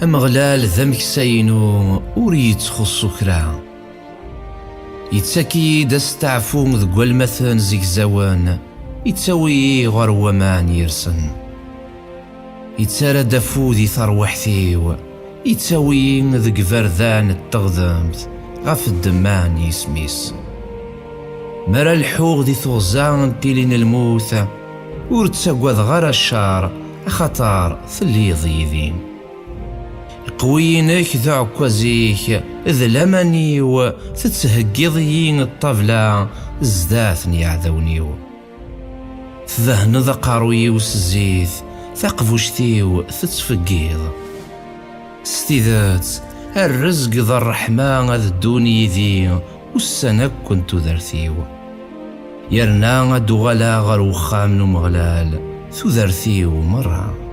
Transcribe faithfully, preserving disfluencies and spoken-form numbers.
Ameɣlal d ameksa-inu, ur yettxuṣṣu kra. Yettak-iyi-d asteɛfu deg walmaten zegzawen, yettawi-yi ɣer waman yersen. Yettarra-d afud i terwiḥt-iw, yettawi-yi deg iberdan n teɣdemt ɣef ddemma n yisem-is. Mi ara lḥuɣ di tuɣza n tili n lmut, ur ttagadeɣ ara ccer, axaṭer telliḍ yid-i. Iqwiyen-ik d uɛekkaz-ik d laman-iw, tettheggiḍ-iyi ṭṭabla zdat n yiɛdawen-iw. Tdehneḍ aqerruy-iw s zzit, taqbuct-iw tettfeggiḍ. S tidet, rrezg d ṛṛeḥma ad ddun yid-i ussan akk n tudert-iw. Yerna ad d-uɣaleɣ ɣer uxxam n Umeɣlal, tudert-iw merra.